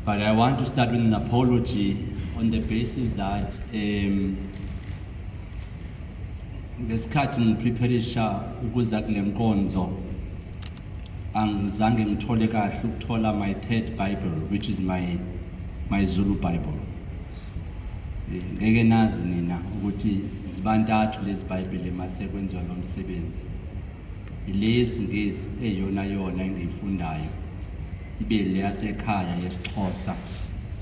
But I want to start with an apology on the basis that ngesikhathi ngipreparisha ukuza kule nkonzo, angizange ngithole kahle ukuthola my third Bible, which is my Zulu Bible. Ngeke nazi nina ukuthi zibantathu lezi Bible mase kwenziwa lo msebenzi. Ile yesiNgisi eyona yona engiyifundayo, ibe le yasekhaya yesiXhosa,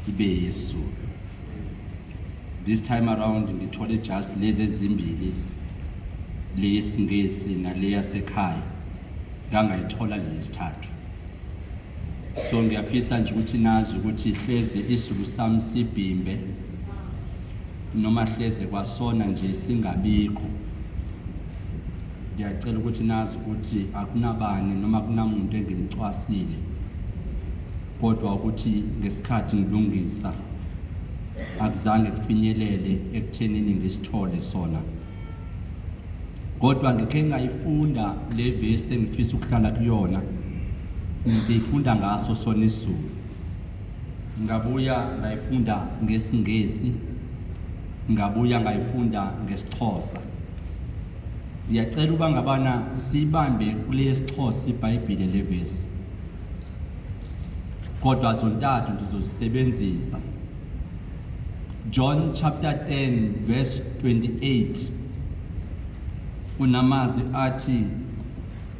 ibe yesiZulu. This time around ngithole just lezi ezimbili, le yesiNgisi nale yasekhaya, ngangayithola le yesithathu. So ngiyafisa nje ukuthi nazi ukuthi hleze isiZulu sami sibhimbe noma hleze kwasona nje singabikho. Ngiyacela ukuthi nazi ukuthi akunabani noma kunamuntu engimcwasile, kodwa ukuthi ngesikhathi ngilungisa akuzange kufinyelele ekuthenini ngisithole sona. Kodwa ngikhe ngayifunda le vesi engifisa ukuhlala kuyona, ngiyifunda ngaso sona isiZulu, ngabuya ngayifunda ngesiNgesi, ngabuya ngayifunda ngesiXhosa. Ngiyacela uba ngabana siyibambe kule yesiXhosa iBhayibhile le vesi, kodwa zontathu ndizozisebenzisa. John chapter 10 verse 28 unamazwi athi,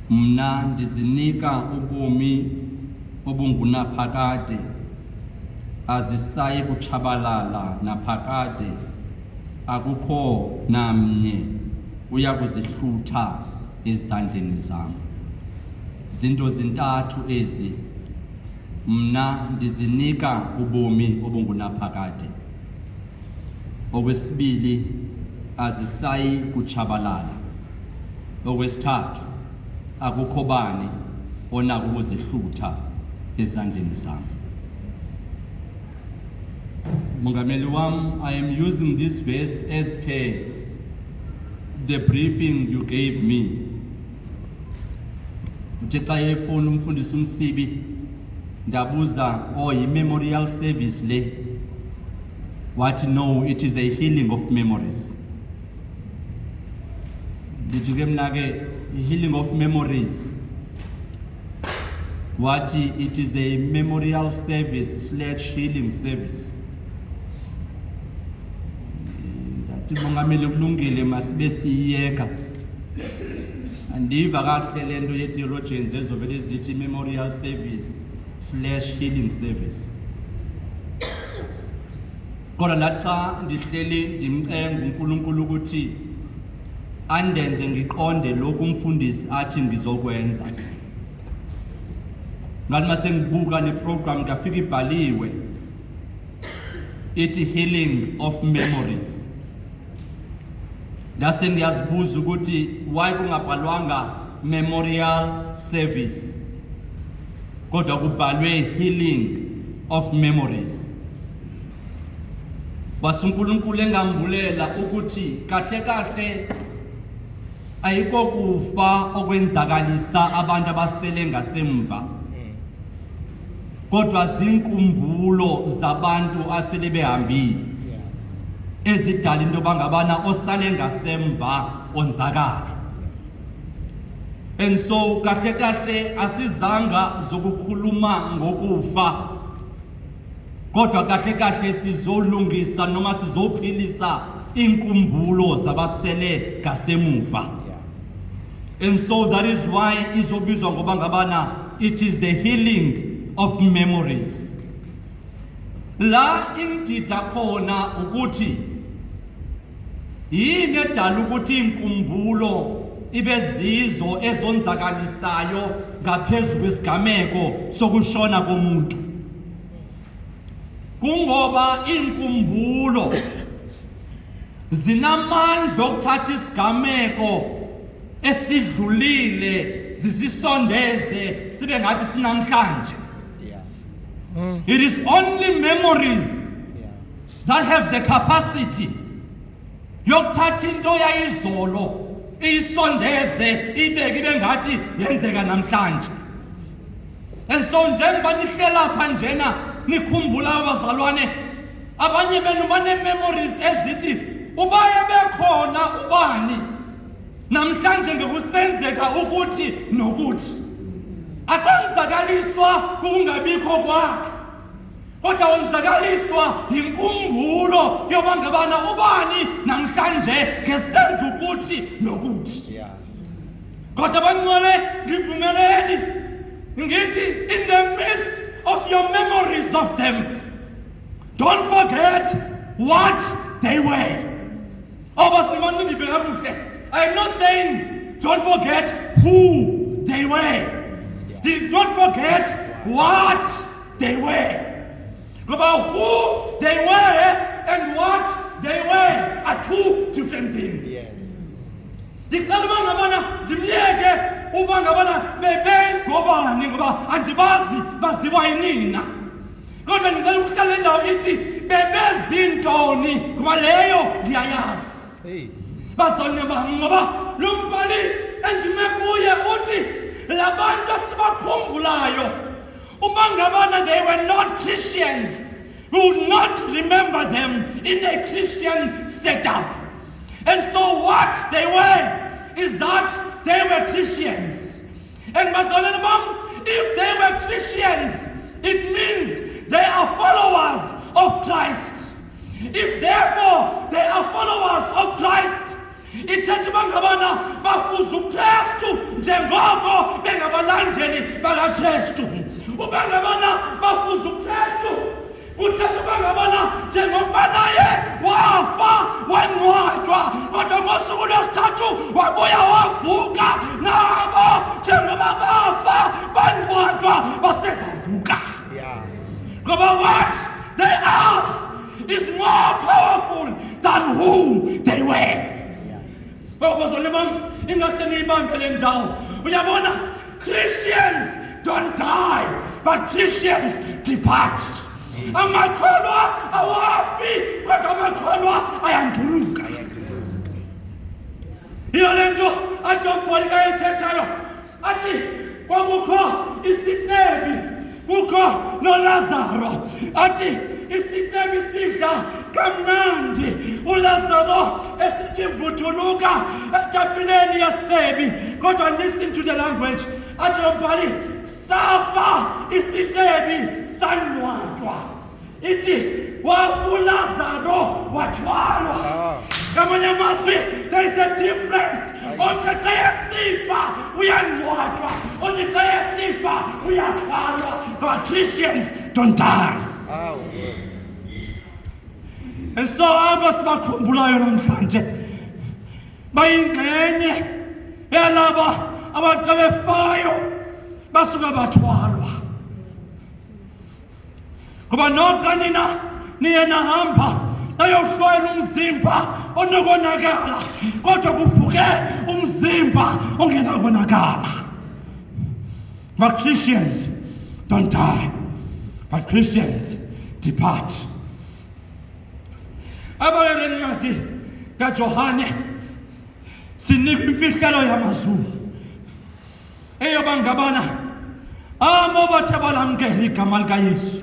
"Mna ndizinika ubomi obungunaphakade, azisayi kutshabalala naphakade, akukho namnye uya kuzihlutha ezandleni zam." Zinto zintathu ezi: mna ndizinika ubomi obungunaphakade, okwesibili, azisayi kutshabalala, okwesithathu, akukho bani onako ukuzihlutha ezandleni zam. Mongameli wam, I am using this verse as per the briefing you gave me. Uthe xa efowuna umfundisi uMsibi, ndabuza, "Oh, yi-memorial service le?" Wathi, "No, it is a healing of memories." Ndithi ke mna ke, "Healing of memories?" Wathi, "It is a memorial service/healing service." Ndathi, "Mongameli, kulungile, masibe siyiyeka." Andiva kakuhle le nto ye-theologians ezovele zithi memorial service/healing service, kodwa ndathi xa ndihleli ndimcenga uNkulunkulu ukuthi andenze ngiqonde lokhu umfundisi athi ngizokwenza, ngathi mase ngibuka le program, ngafika ibhaliwe ithi healing of memories. Ngase ngiyazibuza ukuthi why kungabhalwanga memorial service kodwa kubhalwe healing of memories. Wase uNkulunkulu engambulela ukuthi kahle kahle ayikokufa okwenzakalisa abantu abasele ngasemva, kodwa zinkumbulo zabantu asele behambile ezidala into bangabana osale ngasemva onzakala. And so kahle kahle asizanga zokukhuluma ngokufa, kodwa kahle kahle sizolungisa noma sizophilisa inkumbulo zabasele ngasemuva. And so that is why izobizwa ngoba ngabana it is the healing of memories. La ingidida khona ukuthi yini edala ukuthi inkumbulo ibe zizo ezonzakalisayo ngaphezu kwesigameko sokushona komuntu? Kungoba inkumbulo zinamandla okuthatha isigameko esidlulile zisisondeze sibe ngathi sinamhlanje. It is only memories that have the capacity yokuthatha into yayizolo iyisondeze, ibeke ibe ngathi yenzeka namhlanje. And so njengoba nihlela lapha njena, nikhumbula abazalwane, abanye benu banee-memories ezithi ubaye bekhona ubani namhlanje ngekusenzeka ukuthi nokuthi. Akonzakaliswa kukungabikho kwakhe, kodwa wonzakaliswa yinkumbulo yoba ngabana ubani namhlanje ngesenza ukuthi nokuthi. Kodwa bangcwele, ngivumeleni ngithi, in the midst of your memories of them, don't forget what they were. Oh, bazalwane, nindive kakuhle. I am not saying don't forget who they were. Did not forget what they were. Ngoba who they were and what they were are two different things. Ndicela uba ngabana ndimyeke uba ngabana bebengobani, ngoba andibazi, baziwa yinina. Kodwa ndicela ukuhlala indawo ithi bebezintoni, ngoba leyo ndiyayazi. Hey. Bazalwane bam, ngoba lo mbhali endime kuye uthi labantu esibakhumbulayo, uba ngabana they were not Christians, we would not remember them in a Christian setup. And so what they were is that they were Christians. And bazalwane bam, if they were Christians, it means they are followers of Christ. If therefore they are followers of Christ, ithetha uba ngabana bafuza uKristu njengoko bengabalandeli bakaKristu. Uba ngabana bafuza uKristu, kuthetha uba ngabana njengokuba naye wafa wangcwatywa, kodwa ngosuku lwesithathu wabuya wavuka, nabo njengoba bafa bangcwatywa basezavuka. Ngoba what they are is more powerful than who they were. Bazalwane bam, ingase niyibambe le ndawo. Uyabona, Christians don't die, but Christians depart. Amakholwa awafi, kodwa amakholwa ayanduluka. Yiyo le nto athi umbhali kayithethayo, athi kwakukho isityebi, kukho noLazaro. Athi isityebi sidla kamnandi, uLazaro esithi vuthuluka etafileni yesityebi. Kodwa listen to the language, athi lo mbhali, safa isityebi sangcwatywa. Ithi wafa uLazaro wathwalwa. Ngamanye amazwi, there is a difference. Onke xa esifa uyangcwatywa, onke xa esifa uyathwalwa. But Christians don't die. Oh, yes. And so aba sibakhumbulayo namhlanje bayingxenye yalaba abantu abefayo basuka bathwalwa. Ngoba noxa nina niye nahamba nayohlwayela umzimba onokonakala, kodwa kuvuke umzimba ongenakonakala. But Christians don't die, but Christians depart. Abalele ncwadi kaJohane sinikwa imfihlelo yamazulu eyoba ngabana abo bathe balamkela igama likaYesu,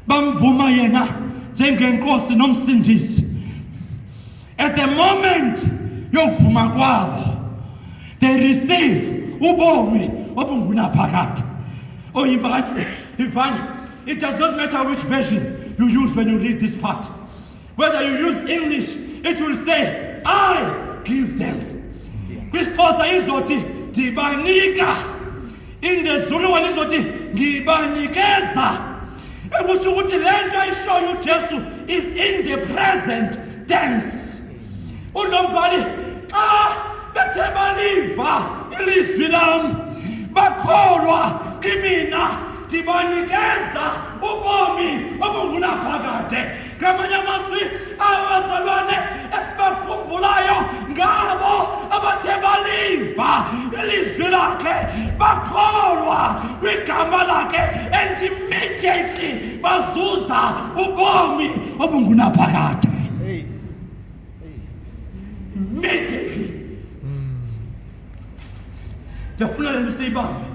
bamvuma yena njengenkosi nomsindisi, at the moment yokuvuma kwabo, they receive ubomi obungunaphakade. Oh, Ivan, Ivan, it does not matter which version you use when you read this part. Whether you use English, it will say, I give them. KwisiXhosa izothi ndibanika. In the Zulu one izothi ngibanikeza. Ekusho ukuthi le nto ayishoyo uJesu is in the present tense. Ulombhali xa bethe baliva ilizwi lam, bakholwa kimina, ndibanikeza ubomi obungunaphakade. Ngamanye amazwi, abazalwane esibakhumbulayo ngabo abathe baliva ilizwi lakhe, bakholwa kwigama lakhe, and immediately bazuza ubomi obungunaphakade. Hey. Immediately. Ndiyafuna le nto siyibambe.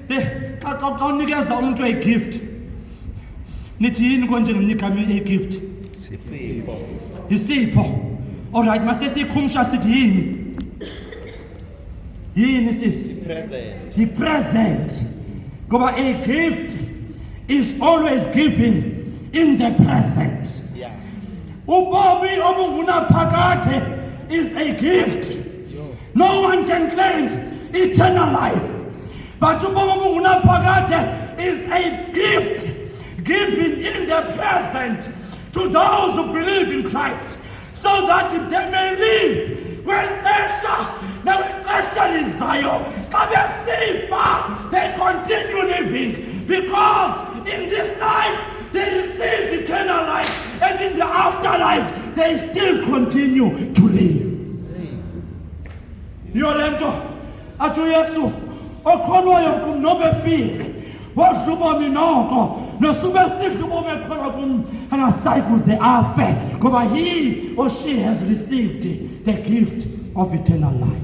Xa xa xa unikeza umntu a gift, nithi yini konje ngelinye igama i-gift? Sisipho. Isipho. Alright, masesikhumsha sithi yini? Yini sisi? Present. Yi-present. Ngoba a gift is always given in the present. Ubomi obungunaphakade is a gift. No one can claim eternal life. But ubomi obungunaphakade is a gift given in the present to those who believe in Christ, so that they may live kweli xesha nakwixesha lizayo. Xa besifa, they continue living, because in this life they received eternal life, and in the afterlife they still continue to live. Yiyo le nto athi uYesu, okholwayo kum noba efile wodla ubomi, noko nosube esidla ubomi ekholwa kum angasayi kuze afe, ngoba he or she has received the gift of eternal life.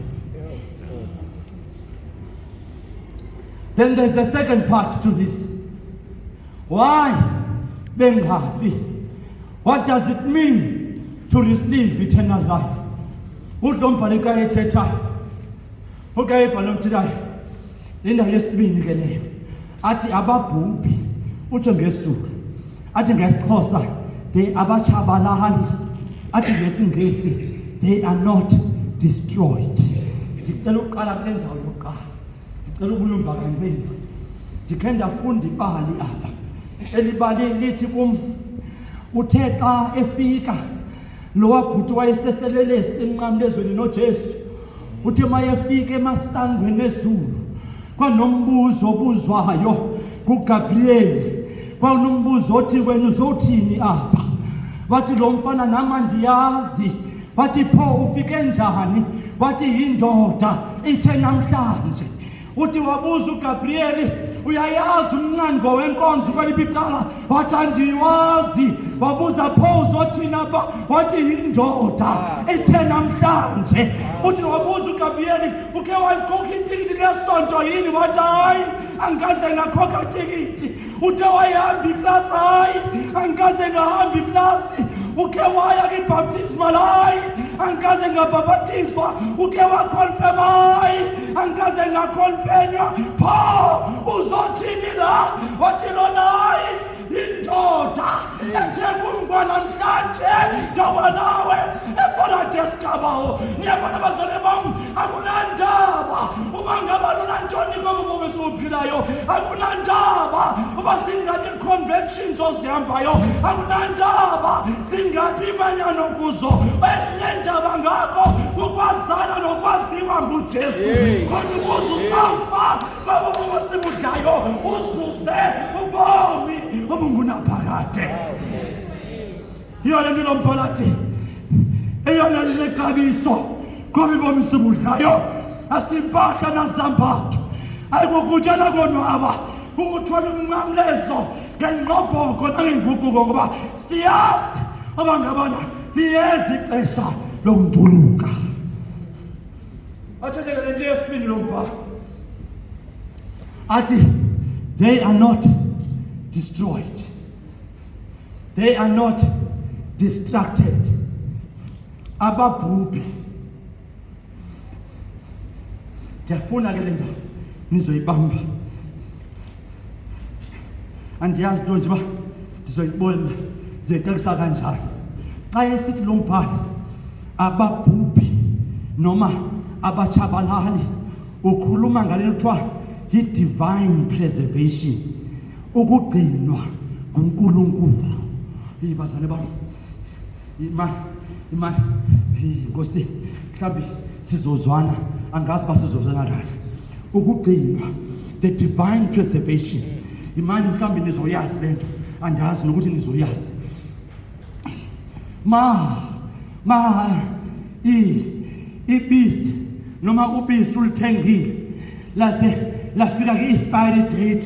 Then there's a second part to this. Why bengafi? What does it mean to receive eternal life? Uthi lo mbhali ka ethethayo, ukayibhala omthethayo, indawo yesibini ke leyo, athi ababhubhi, utsho ngesizulu, athi ngesiXhosa they abatshabalali, athi ngesiNgesi they are not destroyed. Ndicela ukuqala kule ndawo yokuqala, ndicela ubuya umva kancinci. Ndikhe ndafunda ibali apha. Eli bali lithi kum, uthe xa efika lowa bhuti wayeseselelesi emnqamlezweni noJesu, uthe mayefika emasangweni ezulu, kwanombuzo obuzwayo kuGabrieli, kwanombuzo othi, "Wena uzothini apha?" Wathi lo mfana, "Nam andiyazi." Wathi, "Pho ufike njani?" Wathi, "Yindoda ithe namhlanje." Uthi wabuza uGabrieli, "Uyayazi umnqandwa wenkonzo kweliphi icala?" Wathi, "Andiwazi." Wabuza, "Pho uzothini apha?" Wathi, "Yindoda ithe namhlanje." Uthi wabuza uGabrieli, "Ukhe wakhokha itikiti lesonto yini?" Wathi, "Hayi, angikaze ngakhokha tikiti." Uthe, "Wayihamba iklasi?" "Hayi, angikaze ngahamba iklasi." "Ukhe waya kwibhaptismal?" "Hayi, angikaze ngabhabhatiswa." "Ukhe wakhonfema?" "Hayi, angikaze ngakhonfenywa." "Pho uzothini la?" Wathi lona, "Hayi, indoda ethe kum kwanamhlanje ndawuba nawe eparadesi kabawo." Niyabona bazalwane bam, akunandaba uba ngaba lunantoni kobu bomi esiwuphilayo, akunandaba uba zingaphi ii-conventions ozihambayo, akunandaba zingaphi imanyano kuzo. Esinendaba ngako kukwazana nokwaziwa nguJesu, khona ukuze usafa kobu bomi sibudlayo uzuze ubomi obungunaphakade. Yiyo le nto lo mbhali athi eyona linexabiso kobu bomi sibudlayo asimpahla nazambatho, ayikukutya nakonwaba, kukuthwala umnqamlezo ngengqobhoko nangenguquko, ngoba siyazi oba ngabana liyeza ixesha lokunduluka. Athethe ke le nto yesibini lo mbhali, athi they are not destroyed, they are not distracted, ababhubhi. Ndiyafuna ke le ndawo nizoyibamba, andiyazi nto nje uba ndizoyibona, ndizoyicekisa kanjani. Xa esithi lo mbhali ababhubhi noma abatshabalali, ukhuluma ngale kuthiwa yi-divine preservation, ukugcinwa nguNkulunkulu. Eyi bazalwane bam, imani, imani, Nkosi, mhlawumbi sizozwana, angazi uba sizozwana kahle. Ukugcinwa, the divine preservation. Imani, mhlawumbi nizoyazi le nto, andazi nokuthi nizoyazi. Ma ibisi noma ubisi ulithengile, laze lafika kwi-expiry date,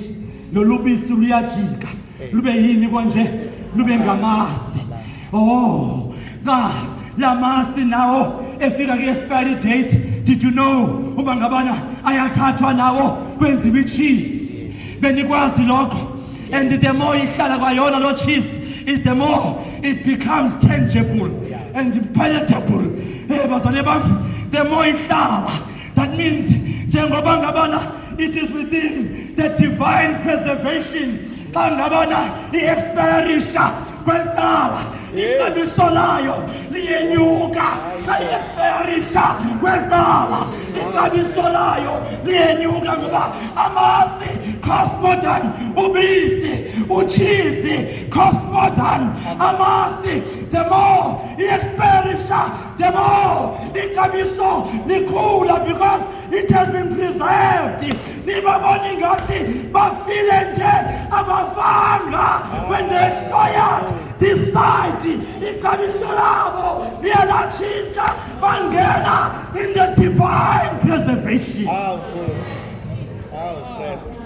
lolu bisi luyajika lube yini konje? Lube ngamasi. Oh, ka lamasi nawo efika kwi-expiry date, did you know uba ngabana ayathathwa nawo kwenziwa i-cheese? Benikwazi lokho? And the more ihlala kwayona lo cheese is the more it becomes tangible and palatable. Bazalwane bam, the more ihlala, that means njengoba ngabana it is within the divine preservation. Xa ngabana i-expirisha kweli cala, ixabiso layo liyenyuka. Xa i-expirisha kweli cala, ixabiso layo liyenyuka, ngoba amasi cost more than ubisi, utshizi cost more than amasi. The more i-expirisha, the more ixabiso likhula, because it has been preserved. Nibabona ingathi bafile nje, abafanga. When they expired this side, ixabiso labo liyalatshintsha, bangena in the divine preservation. Awu Nkosi. Awu Kristu.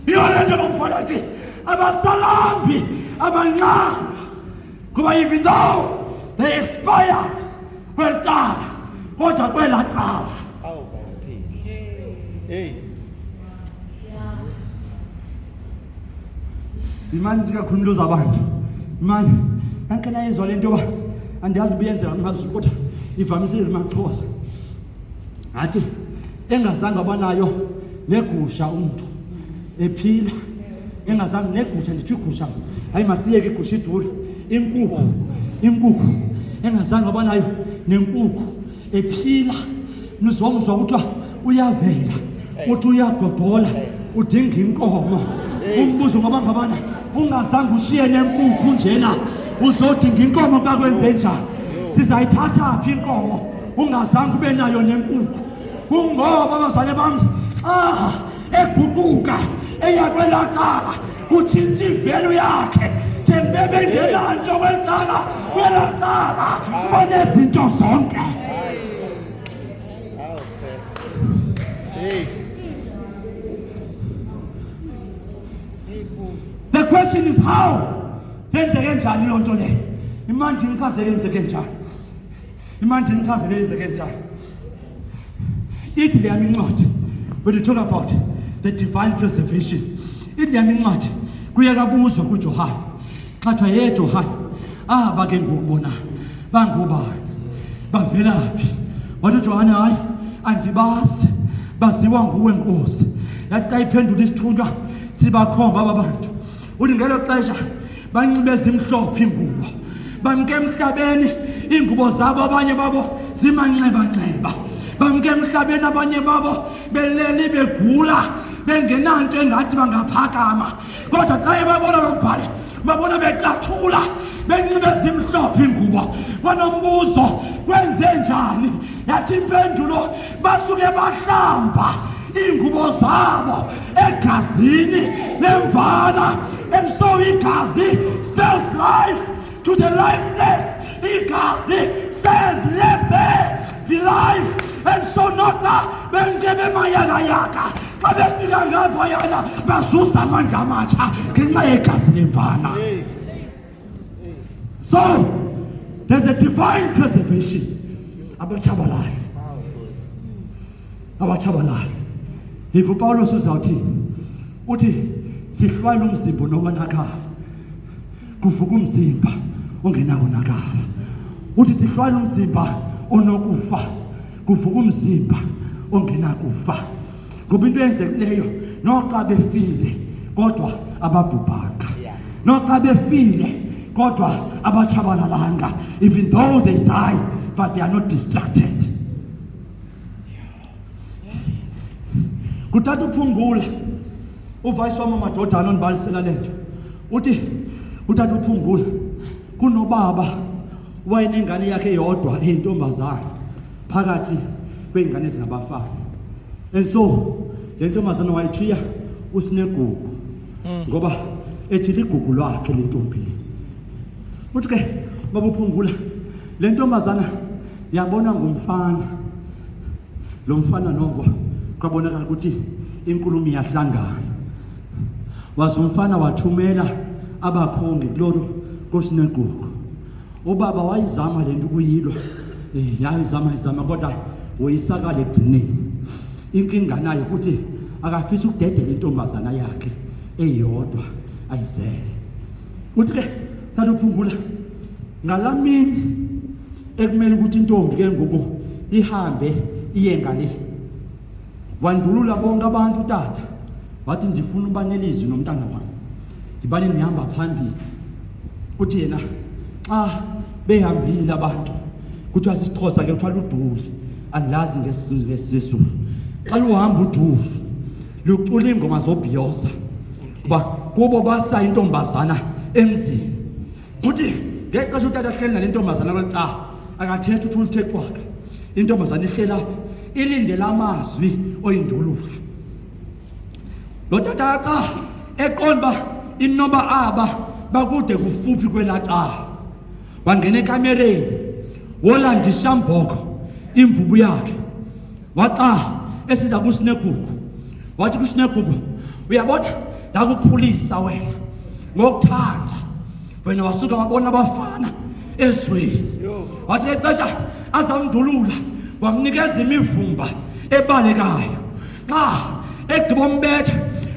Yiyo le nto lombhalo athi abasalambi, abanqaba, kuba even though they expired kweli cala, kodwa kwelaa cala Awu bayaphila. Hey. Imani ndikakhulu into zabantu imani yanke nayizwa le nto yoba andiyazi uba iyenzeka kumaZulu, kodwa ivamisile kumaXhosa. Ngathi engazange abanayo negusha umntu ephila, engazange negusha, nditsho igusha, hayi masiyeke igusha iduri, inkukhu, inkukhu, engazange abanayo nenkukhu ephila, nizomzwa kuthiwa uyavela, uthi uyagodola, udinga inkomo. Umbuzo, ngoba ngabana ungazange ushiye nenkukhu njena, uzodinga inkomo kakwenze njani? Sizayithatha phi inkomo ungazange ube nayo nenkukhu? Kungoba abazali bam, eguquka eya kwelaa cala, kutshintsha i-value yakhe. Njengoba bengenanto kweli cala, kwelaa cala banezinto zonke. Awu Kristu. Hey. The question is how? Yenzeke njani loo nto leyo? Imandi ndichazele yenzeke njani. Imandi ndichazele yenzeke njani. Ithi le yam incwadi, when you talk about the divine preservation, ithi le yam incwadi, kuye kabuzwa kuJohane. Xa kuthiwa, "Ye Johane, aba ke ngoku bona bangobani? Bavelaphi?" Wathi uJohane, "Hayi, andibazi, baziwa nguwe Nkosi." Yathi xa iphendula isithunywa sibakhomba aba bantu, uthi ngelo xesha banxibe ezimhlophe iingubo, bamke emhlabeni iingubo zabo abanye babo zimanxebanxeba, bamke emhlabeni abanye babo beleli begula, bengenanto engathi bangaphakama, kodwa xa ebabona lo mbhali, babona becathula benxibe ezimhlophe iingubo. Banombuzo, kwenze njani? Yathi impendulo, basuke bahlamba iingubo zabo egazini lemvana. And so igazi spells life to the lifeless. Igazi says, "Let there be life." And so noxa benke bemayakayaka, xa befika ngaphayana bazuza amandla amatsha ngenxa yegazi lemvana. Hey. So there's a divine preservation. Abatshabalali. Awu Nkosi. Abatshabalali. Yiva uPawulos uzawuthi, uthi sihlwayela umzimba onobonakala, kuvuka umzimba ongenawonakala. Uthi sihlwayela umzimba onokufa, kuvuka umzimba ongenakufa, ngoba into eyenzekileyo, noxa befile kodwa ababhubhanga, noxa befile kodwa abatshabalalanga. Even though they die, but they are not distracted. Kutata uPhungula, uvayisi wam amadodana ondibalisela le nto, uthi utata uPhungula kunobaba wayenengane yakhe yodwa eyintombazana phakathi kweengane ezingabafana, and so le ntombazana wayithiya uSinegugu, ngoba ethi ligugu lwakhe le ntombi le. Uthi ke baba uPhungula, le ntombazana yabona ngumfana. Lo mfana noko kwabonakala ukuthi inkulumo iyahlangana. Waze umfana wathumela abakhongi kulolu koSinegugu. Ubaba wayizama le nto ukuyilwa, yayizama izama, kodwa woyisakala ekugcineni. Inkinga nayo ukuthi akafisi ukudedela intombazana yakhe eyodwa ayizele. Uthi ke tata uphungula ngalaa mini ekumele ukuthi intombi ke ngoku ihambe iye ngale. Wandulula bonke abantu utata wathi ndifuna uba nelizwi nomntana wam, ndibane ndihamba phambili. Uthi yena xa behambile abantu, kuthiwa sisiXhosa ke kuthiwa luduli, andilazi ngesiZulu. Xa luhamba uduli lucula iingoma zobhiyoza kuba kubo basa intombazana emzini. Uthi ngexesha utata ahleli nale ntombazana kweli cala, akathethi, uthi ulithe cwaka. Intombazana ihleli apha ilindele amazwi oyindulula. Lo tata xa eqonda uba inoba aba bakude kufuphi kwelaa cala, wangena ekamereni wolanda ishamboko imvubu yakhe, waxa esiza kuSinegugu wathi kuSinegugu, uyabona ndakukhulisa wena ngokuthanda wena, wasuka wabona abafana ezweni. Wathi ngexesha azamndulula wamnikeza imivumba ebalekayo, xa egqiba umbetha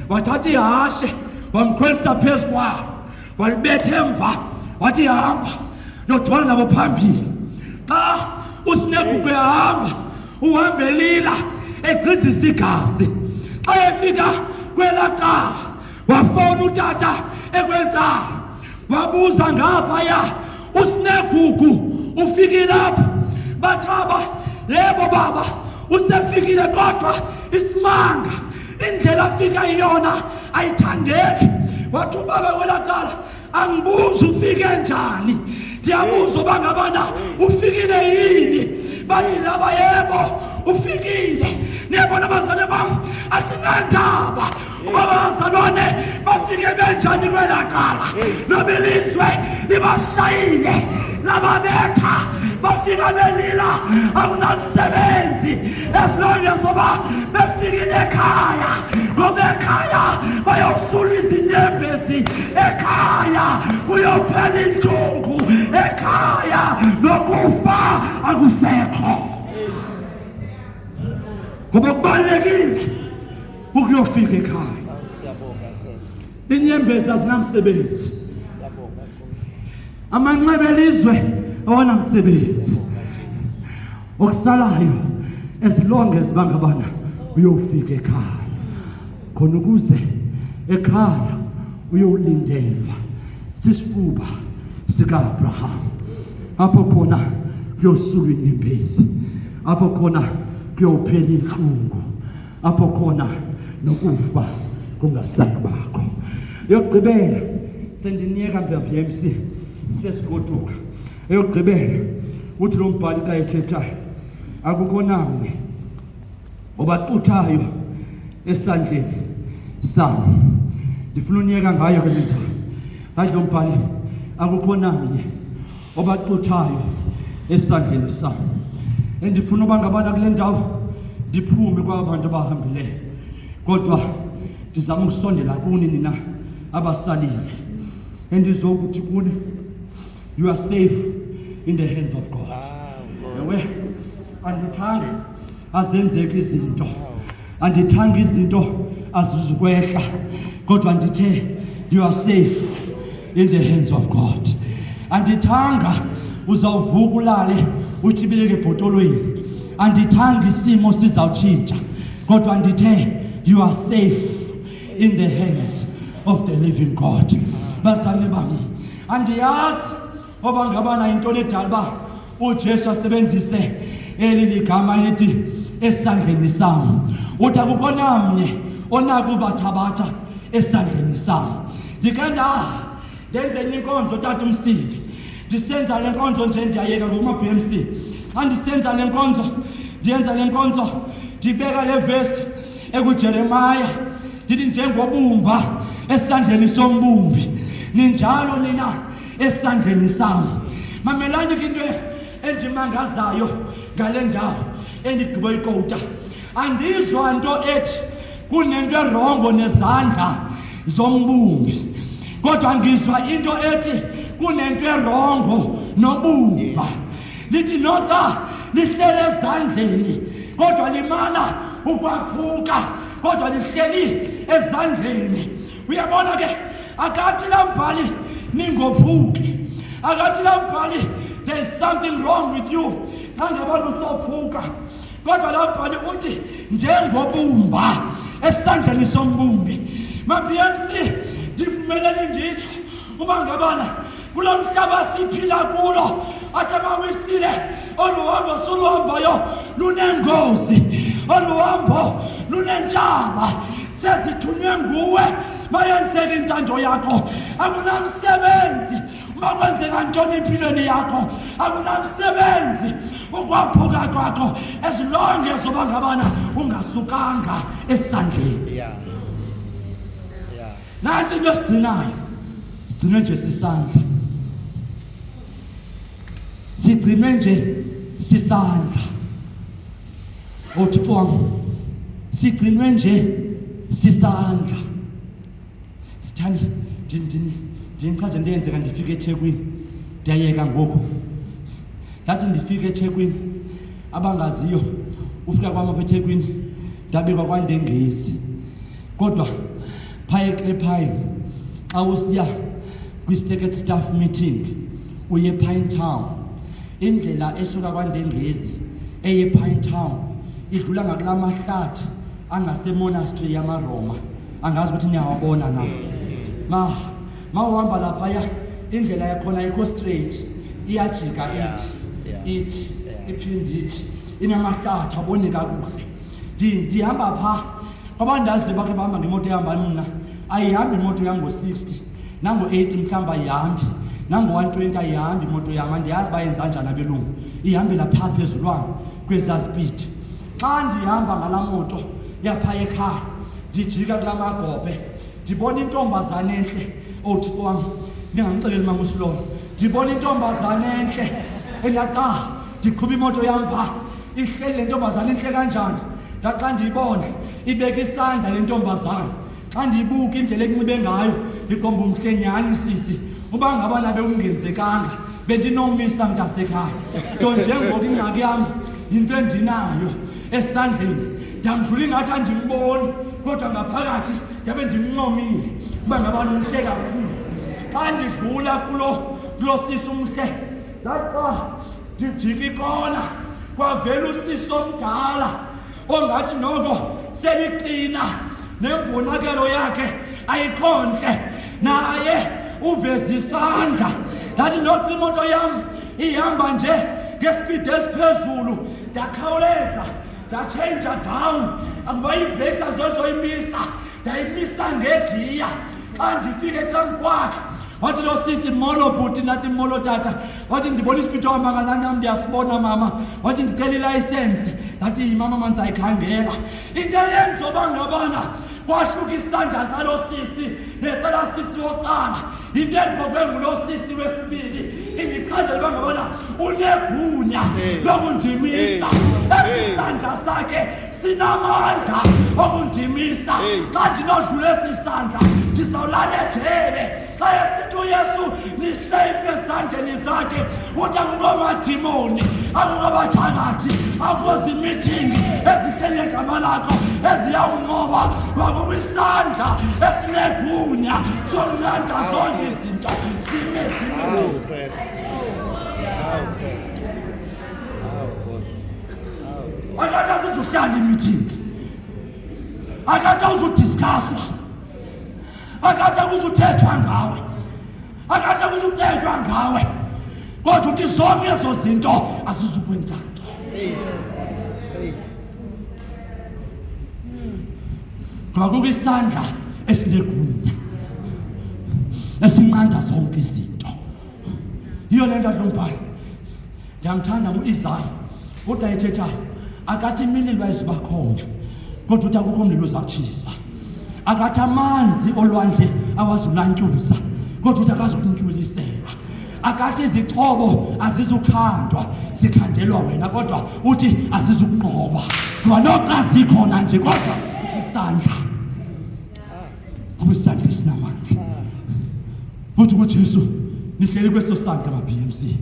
wathatha ihashe wamkhwelisa phezu kwalo, walibetha emva, wathi hamba yodibana nabo phambili. Xa uSinegugu ehamba uhambelila egqizisa igazi. Xa efika kwelaa cala wafowuna utata ekweli cala, wabuza ngaphaya, uSinegugu ufikile apha? Bathaba, yebo baba usefikile, kodwa isimanga indlela afika iyona ayithandeki. Wathi ubaba kwelaa cala, angibuzi ufike njani, ndiyabuza uba ngabana ufikile yini. Bathi laba, yebo ufikile. Niyabona abazalwane bam, asinandaba uba abazalwane bafike benjani kwelaa cala, noba ilizwe libashayile lababetha bafika belila, akunamsebenzi as long as oba befikile ekhaya, ngoba ekhaya bayosula izinyembezi, ekhaya kuyophela intlungu, ekhaya nokufa akusekho, ngoba kubalulekile ukuyofika ekhaya. Siyabonga Kristu. Inyembezi azinamsebenzi, Siyabonga Nkosi. amanxeba elizwe awanamsebenzi. Okusalayo, as long as bangabana uyofika ekhaya, khona ukuze ekhaya uyolindelwa sisifuba sika-Abraham, apho khona kuyosulwa inyembezi, apho khona kuyophela inhlungu, apho khona nokufa kungasayi bakho. Eyokugqibela, sendiniyeka mbambi MC, sesigoduka. Eyokugqibela, uthi lo mbhali xa ethethayo, akukho namnye obaxuthayo esandleni sami. Ndifuna unyeka ngayo ke le ndawo. Ngathi lo mbhali, akukho namnye obaxuthayo esandleni sami. Endifuna uba ngabana kule ndawo ndiphume kwaba bantu abahambileyo, kodwa ndizama ukusondela kuni nina abasalile, endizokuthi kuni, you are safe in the hands of God. Awu Ewe, Nkosi. andithanga azenzeka izinto, andithanga izinto azizukwehla, kodwa ndithe you are safe in the hands of God. Andithanga uzawuvuka ulale utyibileke ebhotolweni, andithanga isimo sizawutshintsha, kodwa ndithe you are safe in the hands of the living God. Bazali bami, andiyazi oba ngabana yintoni edala uba uJesu asebenzise eli ligama elithi esandleni sam. Uthi akukho namnye onakubathabatha esandleni sam. Ndike ndenze enye inkonzo, tata uMsibi, ndisenza le nkonzo nje, ndiyayeka ngokuma-BMC. Xa ndisenza le nkonzo, ndiyenza le nkonzo, ndibeka le vesi ekuJeremaya, ndithi njengobumba esandleni sombumbi, ninjalo nina esandleni sam. Mamelani ke, into endimangazayo ngale ndawo endigqibo ikowuta, andizwa nto ethi kunento erongo nezandla zombumbi, kodwa ngizwa into ethi kunento erongo nobumba. Lithi noxa lihlele ezandleni, kodwa limana ukwaphuka. Kodwa lihleli ezandleni. Uyabona ke, akathi laa mbhali ningophuki, akathi laa mbhali there is something wrong with you xa ngaba lusophuka, kodwa laa mbhali uthi njengobumba esandleni sombumbi. Ma-BMC, ndivumeleni nditsho uba ngabana kulo mhlaba siphila kulo athi amawisile, olu hambo suluhambayo lunengozi, olu hambo lunentshaba. Sezithunywe nguwe, mayenzeke intando yakho. Akunamsebenzi makwenzeka ntoni empilweni yakho, akunamsebenzi ukwaphuka kwakho, as long as uba ngabana ungasukanga esandleni. Nantsi into esigcinayo, sigcinwe nje sisandla, sigcinwe nje sisandla. Othixo wam, sigcinwe nje sisandla. Thandi ndinichaze into eyenzeka ndifike eThekwini. Ndiyayeka ngoku. Ndathi ndifike eThekwini, abangaziyo ufika kwam apha eThekwini, ndabekwa kwaNdengezi, kodwa phaya eClepine xa usiya kwi-circuit staff meeting uye ePine Town, indlela esuka kwaNdengezi eye ePine Town idlula ngakula mahlathi angasemonastery yamaRoma. Angazi ukuthi niyawabona na. Ma uhamba laphaya, indlela yakhona ayikho straight, iyajika, ithi ithi iphinde ithi, inamahlathi, awuboni kakuhle. Ndihamba phaa kwabandaziyo bakhe bahamba ngemoto ehamba mna, ayihambi imoto yam ngo-60 nango-80, mhlawumbi ayihambi nango-120, ayihambi imoto yam. Andiyazi bayenza njani abelungu, ihambela phaa phezulwana kwezaa speed. Xa ndihamba ngalaa moto yapha ekhaya, ndijika kulaa magophe, ndibona intombazana entle. Othixo wam, ndingamxeleli mama usilolo, ndibona intombazana entle endaxa ndiqhuba imoto yam phaa, ihleli le ntombazana intle kanjani. Ndaxa ndiyibona ibeka isandla le ntombazana, xa ndiyibuka indlela enxibe ngayo, ndiqomba umhle nyhani sisi. Uba ngaba nabe ungenzekanga bendinomisa mntasekhaya, nto njengoku ingxaki yam yinto endinayo esandleni. Ndamdlula ingathi andimboni, kodwa ngaphakathi ndabe ndimncomile uba ngabani umhle kakhulu. Xa ndidlula kulo sisi umhle, ndaxa ndijika ikona, kwavela usisi omdala ongathi noko seliqina, nembonakelo yakhe ayikho ntle, naye uveza isandla. Ndathi noxa imoto yam ihamba nje ngesipidi esiphezulu, ndakhawuleza ndatshentsha down, akuba iibreaks azozoyimisa, ndayimisa ngegiya. Xa ndifike ecamkwakhe, wathi lo sisi, "Molo bhuti." Ndathi, "Molo tata." Wathi, "Ndibona isipidi ohamba ngalana." "Ndiyasibona mama." Wathi, "Ndicela ilayisensi." Ndathi, "Yimama, mandizayikhangela." Into eyenza uba ngabana kwahluka isandla salo sisi nesala sisi wokuqala, into endibokwe ngulo sisi wesibili indichazela uba ngabana unegunya lokundimisa. Esi sandla sakhe sinamandla okundimisa. Xa ndinodlula esi sandla, ndizawulala ejele. Xa esithi uYesu niseyife ezandleni zakhe, uthi akukho madimoni, akukho bathakathi, akukho zimithingi ezihleli egama lakho eziyawunqoba. Wakukho isandla esinegunya sokunqanda zonke izinto zime zime. Awu Kristu. Awu Kristu. Awu Nkosi. Awu. Akathi asizuhlala imithingi, akathi awuzudiscusswa, akathi akuzuthethwa ngawe, akathi akuzucetshwa ngawe, kodwa uthi zonke ezo zinto azizukwenza nto. Hey. Hey. Ngoba kukho isandla esinegunya esinqanda zonke izinto. Yiyo le nto athi lo mbhali, ndiyamthanda nguIsaya, kodwa ethethayo akathi imililo ayizuba khona, kodwa uthi akukho mlilo uzawutshisa. Akathi amanzi olwandle awazulantyuza, kodwa uthi akazukuntywilisela. Akathi izixhobo azizukhandwa, zikhandelwa wena, kodwa uthi azizukunqoba, ngoba noxa zikhona nje, kodwa isandla, kuba isandla esinamandla. Uthi kuJesu nihleli kweso sandla, ma-BMC.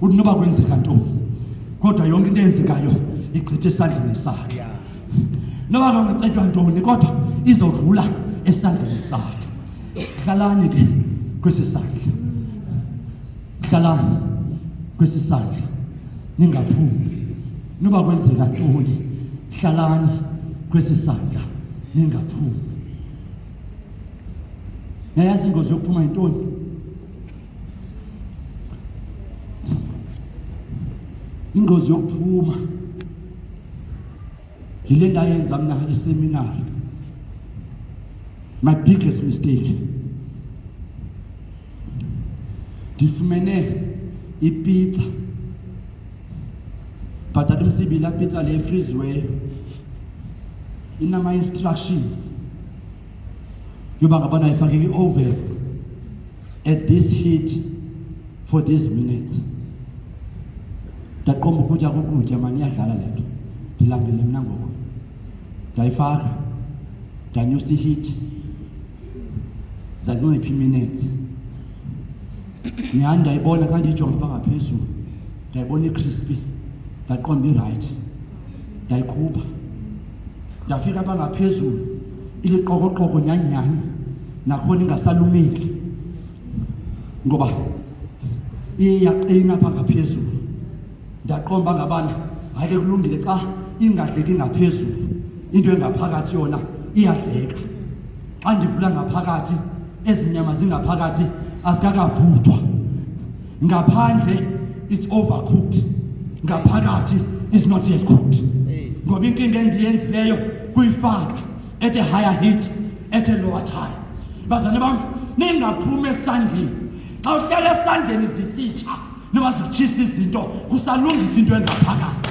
Uthi noba kwenzeka ntoni, kodwa yonke into eyenzekayo igqithe esandleni sakhe. Noba kungacetywa ntoni kodwa izodlula esandleni sakhe. Hlalani ke kwesi sandla. Hlalani kwesi sandla. Ningaphumi. Noba kwenzeka ntoni, hlalani kwesi sandla ningaphumi. Nayazi ingozi yokuphuma yintoni? Ingozi yokuphuma yile ndayenza mna eseminari. My biggest mistake. Ndifumene ipizza. Bhatala umsibi la pizza le efriziweyo. Inama instructions. Yoba ngabana ifake i-oven at this heat for these minutes. Ndaqomba ukutya kukutya mani iyadlala le nto. Ndilambile mna ngoku. Ndayifaka ndanyusa iheat zancipha iminutes. Nyhani ndayibona xa ndiyijonga pha ngaphezulu ndayibona icrispy ndaqonda irayithi ndayikhupha ndafika apha ngaphezulu iliqokoqoko nyhani nyhani nakhona ingasalumeki ngoba iye yaqina apha ngaphezulu ndaqomba ngabana hayi ke kulungile xa ingadleki ngaphezulu into engaphakathi yona iyadleka xa ndivula ngaphakathi ezi nyama zingaphakathi azikakavuthwa ngaphandle it's overcooked ngaphakathi is not yet cooked ngoba inkinga endiyenzileyo kuyifaka at a higher heat at a lower time bazane bam ningaphumi esandleni xa uhlala esandleni zisitsha noba zitshisa izinto kusalungisa into engaphakathi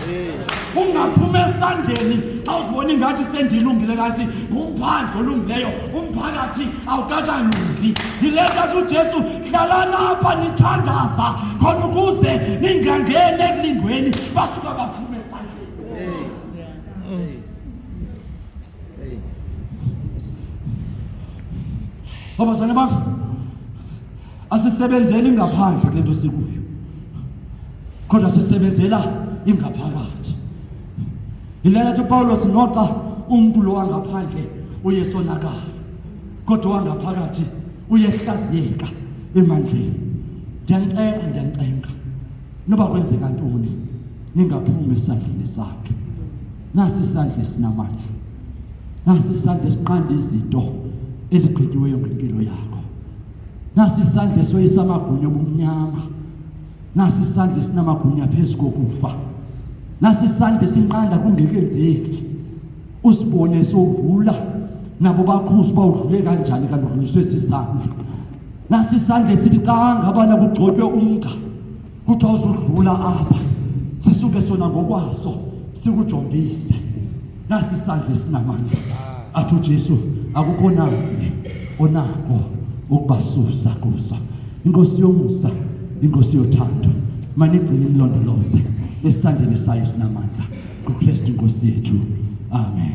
ungaphuma esandleni xa uzibona ingathi sendilungile kanti ngumphandle olungileyo umphakathi awukakalungi yile nto athi ujesu hlalani apha nithandaza khona ukuze ningangeni ekulingweni basuka baphuma esandleni. Babazalwane bam, asisebenzeli ngaphandle kule nto sikuyo, kodwa sisebenzela ingaphakathi. Yile nto uPawulos noxa umntu lo wangaphandle uyesonakala, kodwa wangaphakathi uyehlaziyeka emandleni. Ndiyanicela, ndiyancenga, noba kwenzeka ntoni, ningaphumi esandleni sakhe. Nasi isandla esinamandla, nasi isandla esinqanda izinto ezigqityiweyo ngempilo yakho, nasi isandla esoyisa amagunya obumnyama, nasi isandla esinamagunya phezu kokufa, nasi isandla esinqanda kungekenzeki usibone sowudlula nabo bakhuza uba udlule kanjani kanti udluliswe sisandla. Nasi isandla esithi xa ngabana kugcotywe umgca kuthiwa uzudlula apha sisuke sona ngokwaso sikujombise. Nasi isandla esinamandla athi uJesu akukho namnye onako ukubasusa kuso. Inkosi yomusa, inkosi yothando, manigcine imlondoloze esandleni sayo esinamandla kuKristu inkosi yethu. Amen.